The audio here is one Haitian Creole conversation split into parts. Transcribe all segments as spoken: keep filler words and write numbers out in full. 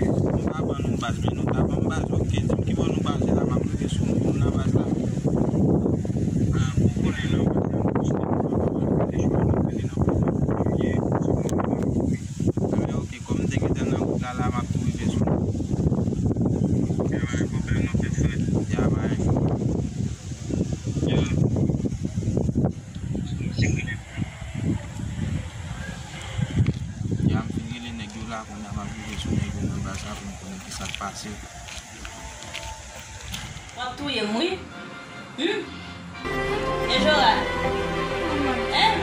baz. Nou pa ban nou baz, men nou ta ban m baz. Ok, di m ki bò nou baze la, m ap rive sou nou. Nou nan baz la. Ah, pou konnen nan baz la, nou konnen nan baz la, nou konnen nan baz la. Ah, ok, kòm m te gentan nan wout la, la, m ap tou rive sou nou. Ya, pa gen pwoblèm, non, tèt frèt. Ya, pa gen pwoblèm. Ya. Ya, m fin rele nèg yo la, kounye a m ap rive sou nèg yo nan baz la pou m konnen ki sa k pase. W ap touye m, wi. Hmm? E Joran? Hein?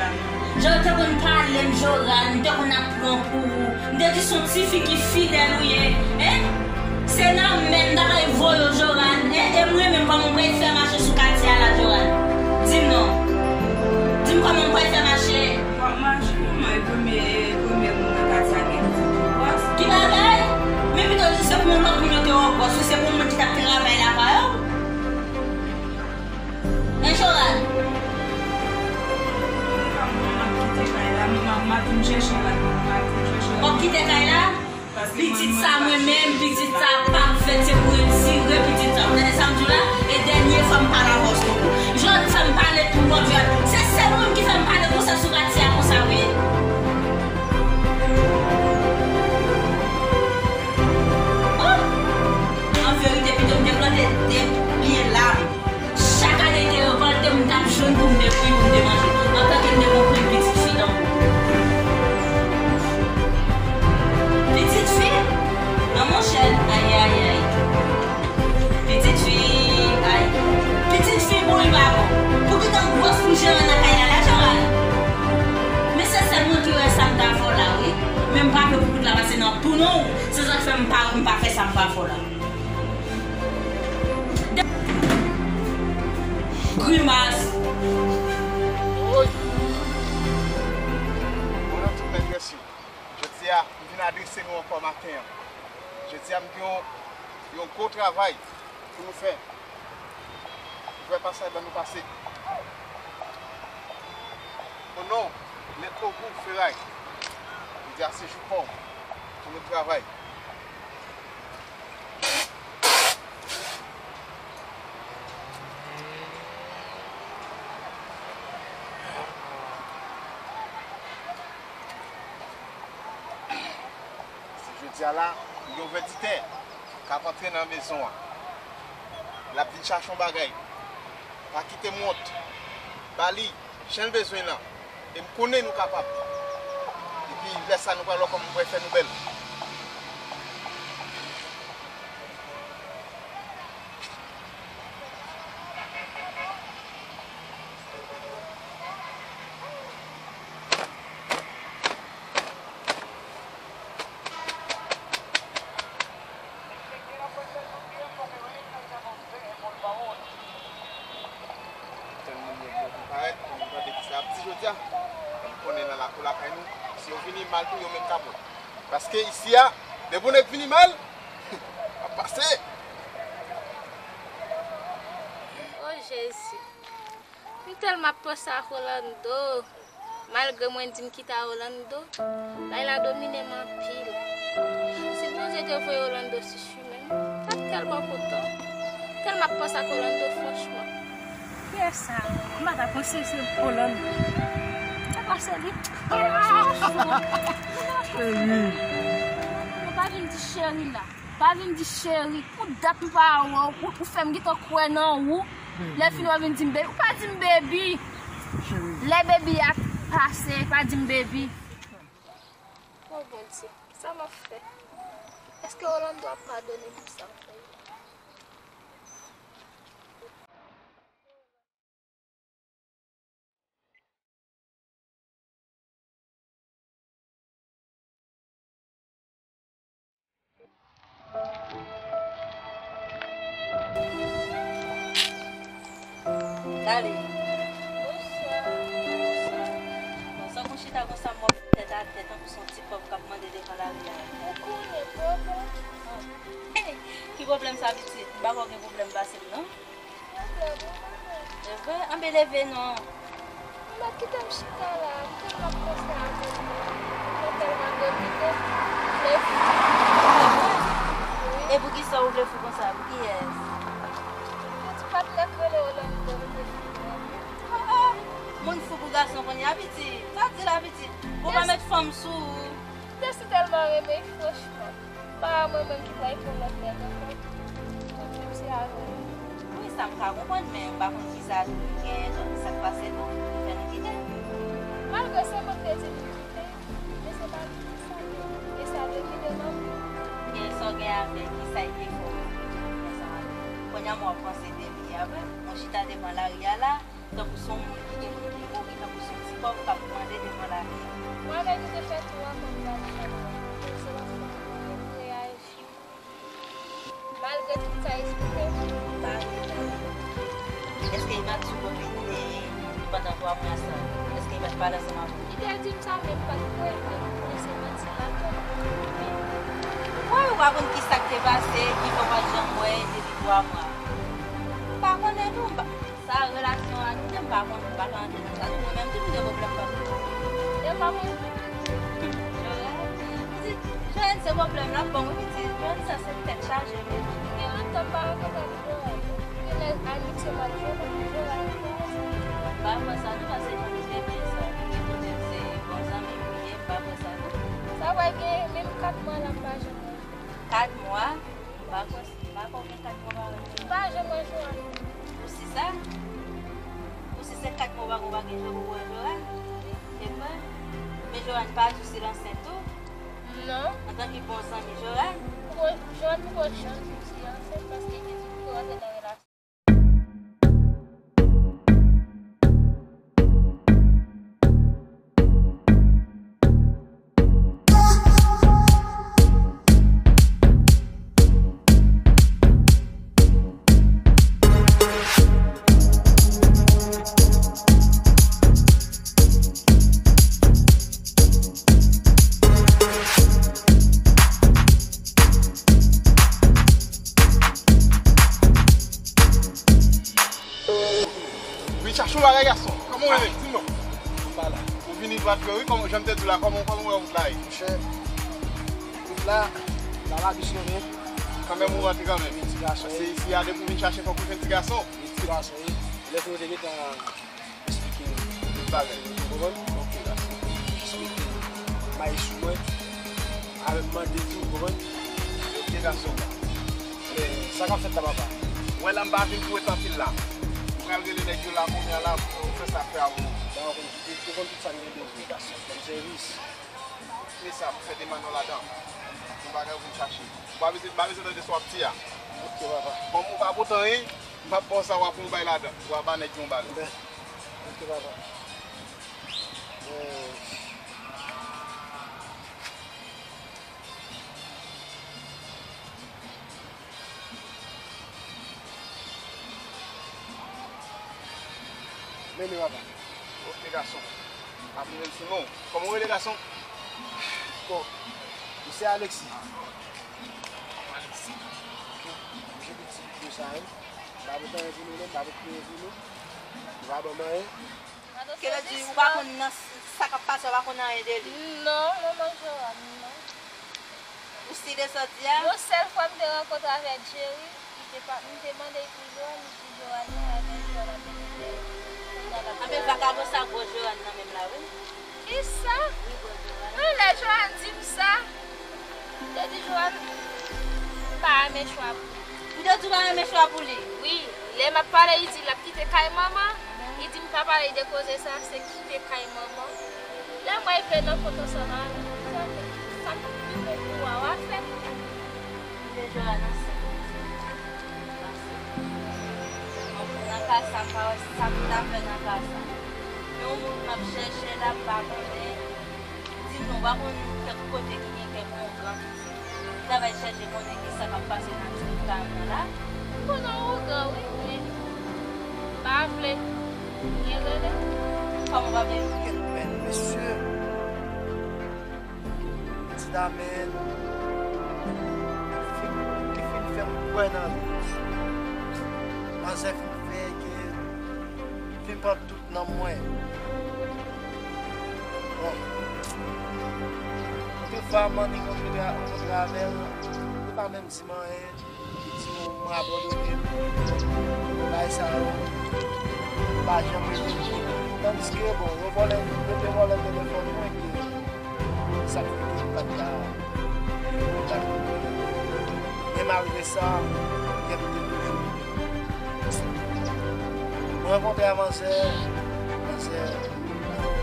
Jan w te konn pale m, Joran, m te konn ap pran pou ou. M te di se yon tifi ki fidèl ou ye. Hein? Se nan men m ta pral voye w, Joran. Hein? E m renmen m kòman m pral fè mache sou katye a la, Joran. Di m non. Di m kòman m pral fè mache. W ap mache, manman, e premye, e premye moun nan katye a gen pitit ki gwòs. Ki bagay? Men pito di se pou yon lòt moun yo te wè w gwòs, wi, se pou yon moun ki t ap travay lakay ou. Hein, Joran? Manman, m ap kite Mwen ap vin chèche w la, mwen ap vin chèche w la. W ap kite kay la? Pitit sa, mwen menm, pitit sa p ap fèt, se pou retire pitit sa. Ou tande sa m di w la? E dènye fwa m pale avè w sou. Jodi sa m pale pou w, se sèl mwen ki fè m pale konsa sou katye a konsa, wi. Oh! An verite, pito m te plante de pye lam. Chak ane, te revòlte m, m t ap jwenn pou m te bwi, pou m te manje. Antanke m te konprann pitit fi tankou. Pitit fi? Nan monchè, ayayay. Pitit fi, ay. Pitit fi, bon, li pa bon. Pou ki tan gwòs pou jeran nan kay la, la, Joran? Men se sèl mwen ki wè sa m ta fè w la, wi. Men m pa vle pou kout la pase nan tou non. Se sa k fè m pa, m pa fè sa m pa fè w la. Grimas. Woy. Bonè tout mèt mèsi. Jodi a, m vin adrese nou ankò maten an. Jodi a, m gen yon, yon gwo travay pou nou fè. Ouvè pasaj ban nou pase. O non, Mèt Ogou Feray, li di a se jou pa w pou nou travay. Se jodi a la, yon vèditè k ap antre nan mezon an. L ap vin chache yon bagay. Pa kite m wont. Ba li, jan l bezwen l lan. E m konnen nou kapab. Epi lè sa nou pral wè kòman m pral fè nou bèl. Tèlman nèg yo vin parèt, pou nou tande ki sa y ap di jodi a. M konnen nan lakou lakay nou, si yo vini mal tou, yo menm k ap wè. Paske isi a, depi yon nèg vini mal, ap pase. O Jezi. M tèlman ap panse ak Rolando. Malgre mwen di m kite a Rolando, Layla domine m anpil. Si Bondye te voye Rolando sou chimen m, m t ap tèlman kontan. Tèlman ap panse ak Rolando, franchman. Kiyès sa? M pa ta panse se Rolando. Se pa se li. Cheri. Ou pa vin di cheri la. Pa vin di cheri, pou dat m pa wè w, ou, ou fè m gentan kwè nan ou. Lè fini w ap vin di m baby, ou pa di m baby. Lè baby a pase, pa di m baby. O Bondye, sa m ap fè? Èske Rolando ap padone m pou sa m fè yo? Dale. Bonswa. Bonswa. Bon, sa w konn chita konsa, mò tèt atè, tankou se yon ti pòv k ap mande devan lari a. Ou konnen pwoblèm. Ki pwoblèm sa, pitit? M pa kwè w gen pwoblèm pase m, non. Pwoblèm ou mande? Evre? Anben leve non. Ou mèt kite m chita la, m tèlman ap panse avè w, mwen tèlman domine, m vle fou. Evre? Wi. E poukisa ou vle fou konsa? Pou kiyès? Pou ti patnè k rele Rolando, m vle fou. Ah, ah. Moun fou pou gason kounye a, pitit. Sa w di la, pitit? Ou pa mèt fanm sou ou. Desi tèlman renmen, franchman. Pa mwen menm ki pral pran lòt nèg ankò. Tout moun se avè l. Wi, sa m ka konprann, men m pa konn kisa ki gen, donk sa k pase tou, ki fè nou kite. Malgre se mwen ki te di nou kite, men se pa li ki sa gen, e sa domine nan nou. Men sa w gen avè l, kisa l te fè w? Kounye a mwen w ap panse de li a vre. Mwen chita devan lari a la, tankou se yon moun ki gen moun ki mouri, tankou se yon ti pòv k ap mande devan lari a. Mwen avè l nou te fè tou ansanm gade sa nou wè. Se yon fanm ki reyaji. Malgre tout sa, espere m pa rete. Èske li pa t sou kòmite pandan twa mwa sa? Èske li pa t pale ansanm avè w? Li te di m sa, men m pa t kwè, men m konnen se manti l ap fè m. Ou kwè ou pa konn kisa k te pase, ki fè w pa t janm wè l depi twa mwa? M pa konnen tou, m pa, sa relasyon a nou de, m pa konn, m pa ka antre nan sa tou, mwen menm tou m gen pwoblèm pa m. E pa mwen. Pwoblèm la bon, wi, pitit. Jwenn sa se tèt chaje, wi. Gen lontan m pa rankontre avèk Johan. Gen lè Alix yo pa t jwenn, Johan li pa. M pa kwè sa, non, paske jan li te byen sa. Li konnen se bon zanmi m li ye, m pa kwè sa, non. Sa wè gen menm kat mwa la m pa janm wè. Kat mwa? M pa kwè sa. M pa kwè w gen kat mwa pa wè Johan. M pa janm wè Johan. Ou si sa? Ou si se kat mwa ou pa gen, ou pa gen jan pou wè Johan? Se vre? Men Johan pa di w si l ansent tou? Non. Antanke bon zanmi Johan? Poko, Johan poko janm di w si l ansent paske li te di l poko rantre nan relasyon. Vin chache yon bagay, gason. Kòman w rele? Di m non. M pa la. Ou vini dwat vre, wi. Kòman, jan m te di w la, kòman, kòman w wè wout la ye? Monchè, wout la, la, la bus yo vin. Kanmenm ou rantre kanmenm. Wi, ti gason. Se isi a, depi w vin chache, fòk ou jwenn ti gason. Wi, ti gason, wi. Lè ke yo te gentan esplike m tout bagay. Ou konprann? Ok, gason. Esplike m. Mayi sou mwen. Avèk mande tou, ou konprann? Ok, gason. Men, sa k ap fèt la, papa? Wè la, m pa vin pou ret anpil la. M pral rele nèg yo la kounye a la pou fè sa fè avè w. Ba, ou konn, ou konn tout sa m gen bezwen, gason. Kòm sèvis. Fè sa, pou fè demann nou ladan. Yon bagay ou vin chache. Ou pa bezwen, pa bezwen tande sa w ap di a. Ok, papa. Kòm ou pa pote anyen, m ap ba w sa w ap yon bay ladan. Ou a ba nèg yon bagay. Ben, ok, papa. Euh. Men li, papa. Ok, gason. M ap rele l sou non. Kòman w rele, gason? Bon, m se Alexis. Alexis. Mwen se pitit yo sa, wi. M pa pote anyen pou nou, non. M pa pote anyen pou nou. Nou pa ban m anyen. Kile di ou pa konn nan sa k ap pase, ou pa konn anyen de li? Non, manman Johan, non. Ou si de sa w di a? Yon sèl fwa m te rankontre avèk Jerry, li te pa, m te mande l pou Johan, li di Johan non, avèk Johan ap vin fè. Kounye a l ap... Anben, vagabon sa gwo Johan nan menm la, wi. Kisa? Wi, gwo Johan. Anlè Johan di m sa. M te di Johan m pa renmen chwa pou li. Ou te di w pa renmen chwa pou li? Wi. Lè m ap pale, li di l ap kite kay manman. Li di m pa pale de koze sa, se kite kay manman. Lè m wè l vle nan kont ansanm avè m, sa, sa k pi bon pou ou a, w a fè l. Deja nan sa. Nan ka sa, m pa wè sa pou ta fè nan ka sa. Men yon moun m ap chèche la, m pa konnen. Di m non, w pa konn kèk kote ki gen kèk ougan ki travay chèche konnen kisa k ap pase nan ti bout kay nan la? M konnen ougan, wi, men m pa vle. Byen rele. Kòman w pa vle? Kèt men, mesye. Ti Damèn. Li fin, li fin fè m kwè nan li. Manzè fin fè ke, fin pran tout nan mwen. Bon. Anpil fwa, m annik rankontre, rankontre avè l, li pa menm di m anyen. Li di m, "M abandone m." Bagay sa yo pa janm rete pou li. Tandiske, bon, yo vòlè, yo te vòlè telefòn mwen ke sa k fè ke m pa t ka kontak li. Men malgre sa, kè m te toujou. Mwen rankontre a manzè, manzè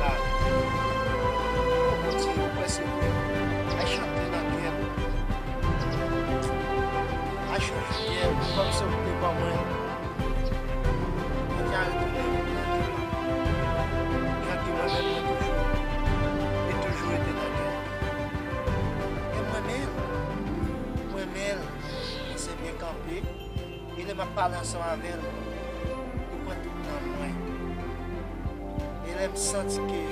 la. O Bondye, mwen se mwen. Ay chante nan kè m. Ay chante nan kè m. Kòm se ou te ban mwen. Mwen te retounen nan kè m. Jan ke mwen menm mwen toujou, li toujou rete nan kè m. E mwen menm, mwen menm, mwen se byen kanpe. E lè m ap pale ansanm avè l, li pran tout tan mwen. E lè m santi ke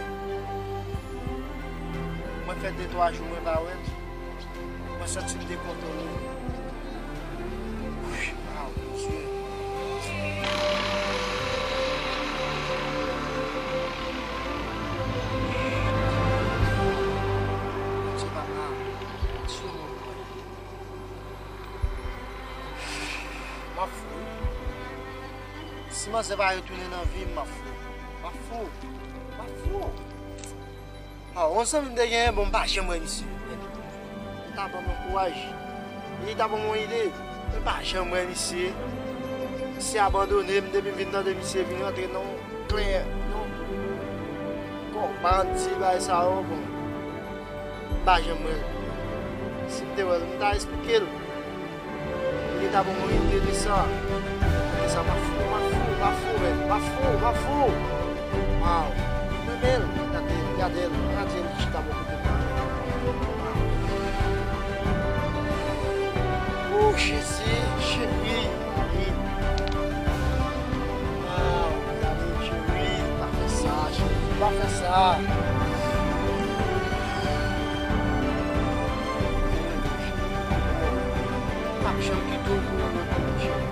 mwen fè de twa jou mwen pa wè l, mwen santi m dekontwole. Wi, a, Bondye. Bondye papa, aksyon mwen. Manzè pa retounen nan vi m, m ap fou. M ap fou. M ap fou. Ah, yon zanmi m te genyen, bon, m pa janm wè misye. Li ta ban m yon kouraj. Li ta ban m yon ide. M pa janm wè misye. Misye abandone m depi m vin tande misye vin rantre nan yon klè, nan yon kò bandi, bagay sa yo, bon. M pa janm wè l. Si m te wè l, m ta esplike l. Li ta ban mwen ide de sa. De sa, m ap fou, m ap fou, m ap fou, men, m ap fou, m ap fou. Waw. Mwen renmen l. Gade l, gade l, gade l ki chita bò kote m la. O Jezi, cheri, mami. Waw, gade l, cheri, pa fè sa, cheri, pa fè sa. M ap janm kite w pou yon lòt moun, cheri.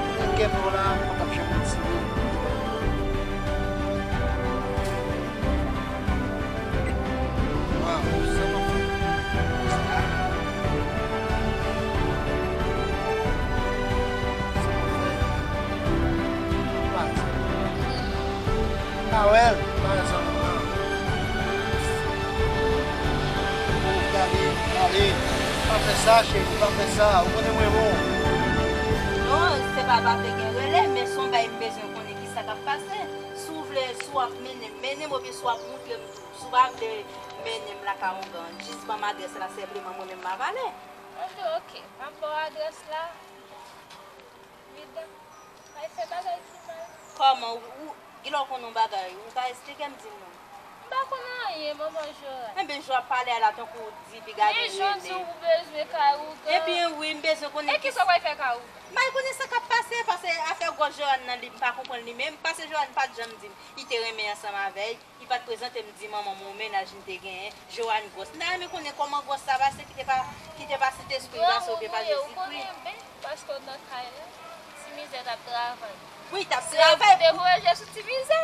Mwen gen kè pou w la, m p ap janm retire l. Waw, sa m ap fè? Sa m ap fè? Sa m ap fè? Pa wè l, pa wè sa m nan. Gade, gade. Pa fè sa, cheri, pa fè sa. Ou konnen mwen bon. Non, se pa pa te gen rele, men se yon bagay m bezwen konnen ki sa k ap pase. Si w vle, si w ap mennen m, mennen m, oubyen si w ap moutre m tou. Si w pa vle mennen m lakay yon gang, jis ban m adrès la senpleman, mwen menm m ap ale. Anben, oke, m ap ba w adrès la. Vida, pa fè bagay ki mal. Kòman? Ou, ou, kilè w konnen yon bagay? Ou ka esplike m, di m non. M pa konnen anyen, manman Joran. Enben, jan w ap pale a la, tankou w di piga gen rele. Men jan w di w bezwen kay ougan. Ebyen, wi, m bezwen konnen. E kisa w pral fè kay ougan? M pa konnen sa k ap pase, paske afè gwòs Joran nan, li, m pa konprann li menm, paske Joran pa t janm di m li te renmen ansanm avè l. Li pa t prezante m, di manman m yon mennaj li te genyen, Johan Gros. M ta renmen konnen kòman Gros sa pase ki te pa, ki te pa Sentespri, pase oubyen pa Jezikri. Ou konnen byen, paske w nan kay la, Ti Mizè t ap travay. Wi, t ap travay. Se ou ki te voye je sou Ti Mizè.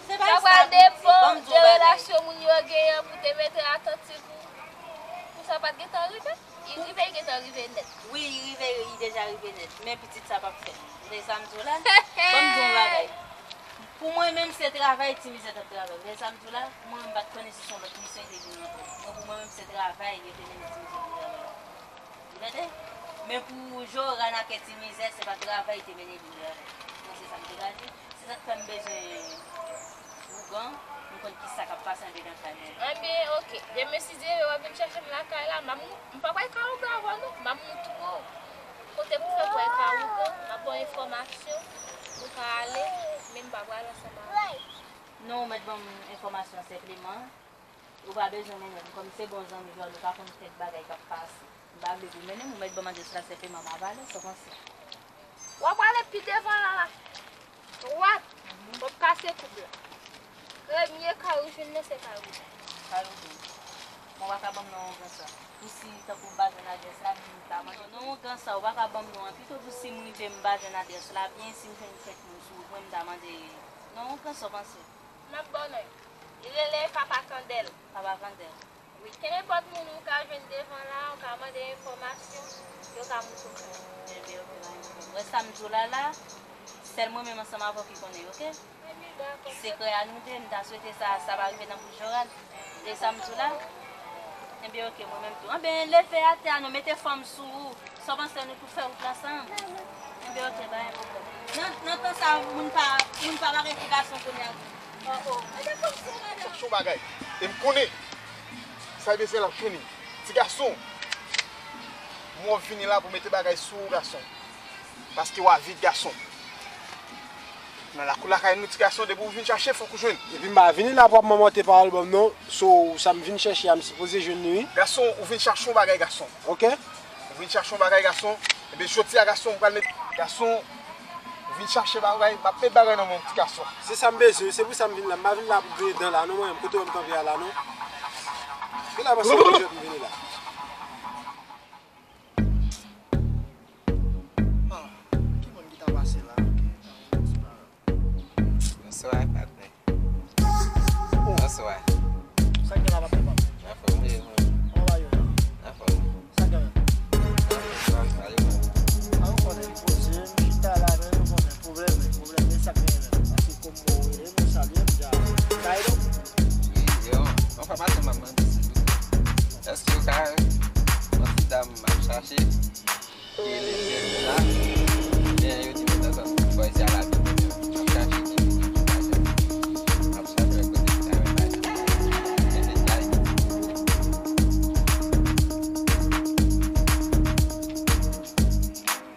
Sa pral depann de relasyon moun yo genyen pou te mete atanti pou, pou sa pa t gentan rive. Li rive, li gentan rive nèt. Wi, li rive, li deja rive nèt. Men pitit sa p ap fèt. Ou tande sa m di w la? Ban m di w yon bagay. Pou mwen menm, se travay Ti Mizè t ap travay. Ou tande sa m di w la? Mwen menm, m pa t konnen si se yon lòt misyon li te vin rantre. Mwen, pou mwen menm, se travay li te mennen Ti Mizè vin travay. Ou tande? Men pou Joran ak Ti Mizè, se pa travay li te mennen vin travay. Mwen, se sa m te ka di. Se sa k fè m bezwen ougan, m konn ki sa k ap pase andedan kay mwen. Enben, oke. Demen, si Dye vle, w ap vin chèche m lakay la. M ap mou-, m pa pral ka ougan avè w, non. M ap moutre w kote pou fè pral ka ougan. M ap ba w enfòmasyon pou w ka ale, men m pa pral ansanm avè w. Non, ou mèt ban m enfòmasyon senpleman. Ou pa bezwen mennen m. Kòm se bon zanmi Joel, ou pa konn kèk bagay k ap pase. M pa vle pou mennen m, ou mèt ban m adrès la senpleman, m ap ale, sa w panse? W ap ale pi devan la, la. Dwat. W ap kase koub la. Premye kay ou jwenn nan, se kay ou. Kay ou jwenn. Bon, w pa ka ban m non ougan sa. Pou si tankou m pa jwenn adrès la, m ta mande. Non, ougan sa, ou pa ka ban m non an. Pito pou si m rive, m pa jwenn adrès la, byen si m jwenn kèk moun sou wout mwen, m ta mande non ougan sa, w panse? M ap ba w non. Li rele Papa Kandèl. Papa Kandèl. Wi, kenenpòt moun ou ka jwenn devan la, ou ka mande enfòmasyon, yo ka moutre w kay. Ebyen, oke, pa gen pwoblèm. Wè sa m di w la la, sèl mwen menm ansanm avè w ki konnen, oke? Ebyen, dakò. Sekrè a nou de, m ta swete sa, sa pa rive nan bouch Joran. E sa m di w la? Ebyen, oke, mwen menm tou. Anben, leve atè a non, mete fò m sou ou. Sa w panse nou tout fè wout la ansanm? Enben, oke, pa gen pwoblèm. Nan, nan tan sa, moun pa, moun pa bagay ti gason kounye a. Oh, oh. Enben, kòm se madanm. Chache yon bagay. E m konnen. Sa e bezwen l ap jwenn li. Ti gason. Mwen vini la pou mete bagay sou ou, gason. Paske w a vit, gason. Nan lakou lakay nou, ti gason, depi w vin chache, fòk ou jwenn. Epi m pa vini la pou ap manmante pawòl ban m non. So, sa m vin chèche a, m sipoze jwenn li, wi. Gason, ou vin chache yon bagay, gason. Oke. Ou vin chache yon bagay, gason. Ebyen, jodi a, gason, m pral met, gason, ou vin chache bagay, m ap met bagay nan men w, ti gason. Se sa m bezwen, se pou sa m vin la. M pa vin la pou griyen dan la, non, mwen menm, kote w wè m kanpe a la, non. Ki la panse m jwèt m vini la? Ah, ki moun ki ta pase la? Bonswa, patnè. Oh. Bonswa. Sa k gen la, patnè pa m? Anfòm, wi, wi. Kòman w ye? Anfòm. Sa k gen la? Anfòm, ale, mwen. Ah, ok. Sa, yon ti dam m ap chache, ki rele Jèn la. Men yo di mwen nan zòn Bòy Zala, ap chache ki, ki, ki, ap chache kote ki ta renmen.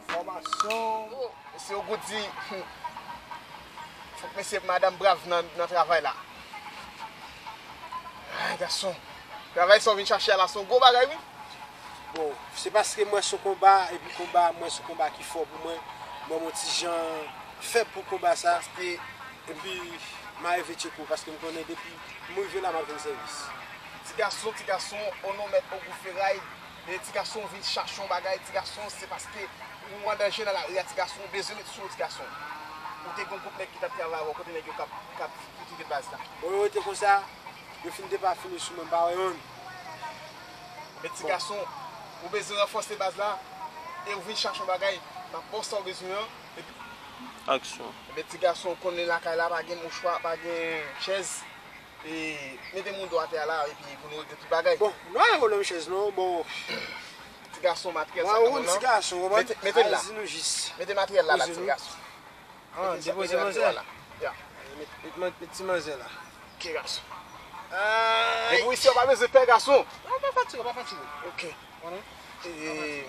Enfòmasyon. Mesye Ogoudi, hmm. Fòk mesye madanm brav nan, nan travay la. Ay, gason. Travay sa w vin chache a la, se yon gwo bagay, wi. Bon, se paske mwen se yon konba, epi konba, mwen se yon konba ki fò pou mwen. Mwen, mwen ti jan fèb pou konba sa. Paske, epi, m a reve tcheko, paske m konnen depi m rive la, m ap jwenn sèvis. Ti gason, ti gason, o non mèt Ogou Feray, e ti gason vin chache yon bagay, ti gason, se paske ou an danje nan lari a, ti gason, ou bezwen met sou ou, ti gason. Ou te gen yon gwoup nèg ki t ap travay avè w, kote nèg yo k ap, k ap kite baz la? Bon, yo rete konsa, yo fin depa fini sou mwen, m pa wè youn. Men ti gason, ou bezwen ranfòse baz la, e ou vin chache yon bagay, m ap ba w sa w bezwen an, epi... Aksyon. Men ti gason, ou konnen lakay la pa gen mouchwa, pa gen chèz. E, mete moun do atè a la, epi pou nou regle tout bagay. Bon, nou pa gen pwoblèm chèz non, bon. Ti gason, matyèl sa nan moun nan. Mete, mete l la. Mete matyèl la la, ti gason. Ah, depoze manzè. Ya. Met, met, met ti manzè la. Ok, gason. Depi w isi, w pa bezwen pè, gason. Non, pa fatige, pa fatige. Ok. E,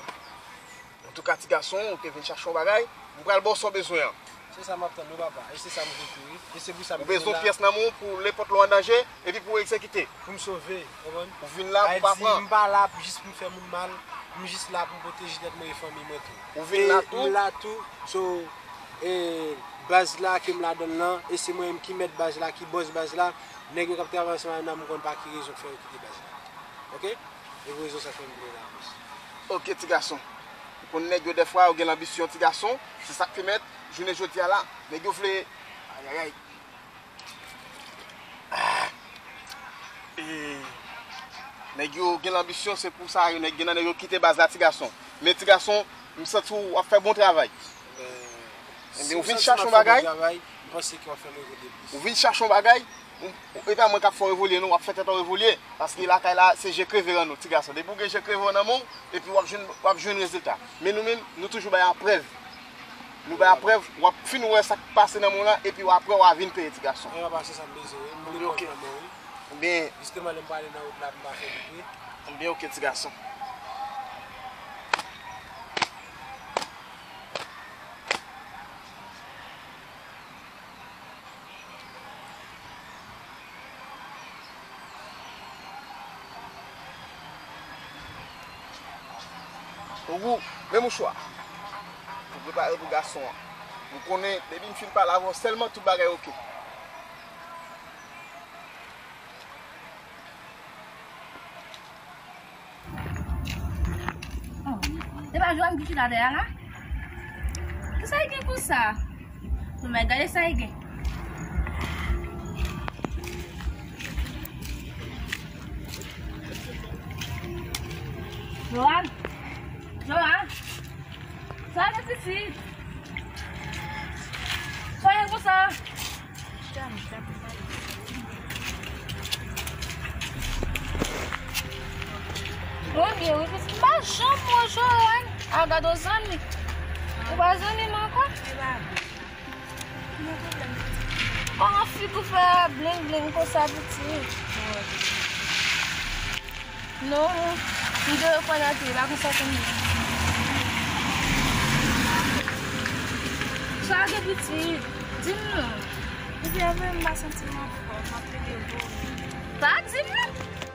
Antouka, ti gason, ou te vin chache yon bagay, m pral ba w sa w bezwen an. Se sa m ap tann wi, papa. E se sa m vle tou wi. E se pou sa m te vin la. Ou bezwen pyès nan men w pou nenpòt lè w an danje, epi pou w egzekite. Pou m sove, w konprann? Ou vin la pou pa pran. Sa vle di, m pa la pou jis pou m fè moun mal, m jis la pou m pwoteje tèt mwen e fanmi mwen tou. Ou vin la tou. E m la tou, so, e, baz la ke m ladan l lan, e se mwen menm ki mèt baz la, ki bòs baz la, nèg yo k ap travay ansanm avè m nan, m konn pa ki rezon k fè yo kite baz la. Ok? E rezon sa k fè m vle la, bòs. Ok, ti gason. Ou konn nèg yo dèfwa, yo gen lanbisyon, ti gason. Se sa k fè mèt, jounen jodi a la, nèg yo vle, ayayay. Ah. E, nèg yo gen lanbisyon, se pou sa, yo, nèg, gen nan nèg yo kite baz la, ti gason. Men, ti gason, m santi w ap fè bon travay. Ebyen, ou vin chache yon bagay. Ou vin chache yon bagay. Ou, e pa mwen k ap fè w evolye, non, w ap fè tèt ou evolye. Paske lakay la, se je kreve rann ou, ti gason. Depi w gen je kreve nan men w, epi w ap jwenn, w ap jwenn rezilta. Men nou menm, nou toujou bay aprèv. Nou bay aprèv, w ap fin wè sa k pase nan men w lan, epi w aprè w a vin peye, ti gason. Ebyen, ok. Jisteman, lè m prale nan wout la, pou m pa fè biten. Ebyen, ok, ti gason. Ogou, men mouchwa. Pou prepare pou gason an. Ou konnen, depi m fin pale avè w sèlman, tout bagay oke. Oh, se pa Joanne ki chita dèyè a la? Kisa l gen konsa? Bon, men gade sa l gen. Joanne! Joanne! Sa gen pitit? Sa gen konsa? Mwen byen wi, pitit. M pa janm wè Joanne. A, gade w zanmi. Ou pa zanmi m ankò? Kòman figi w fè bling bling konsa, pitit? Non, m te rekonèt li, pa konsa konn li. Sa gen pitit, di m non. Epi apre m pa santi m anfòm, m ap plede vomit. Pa di m non.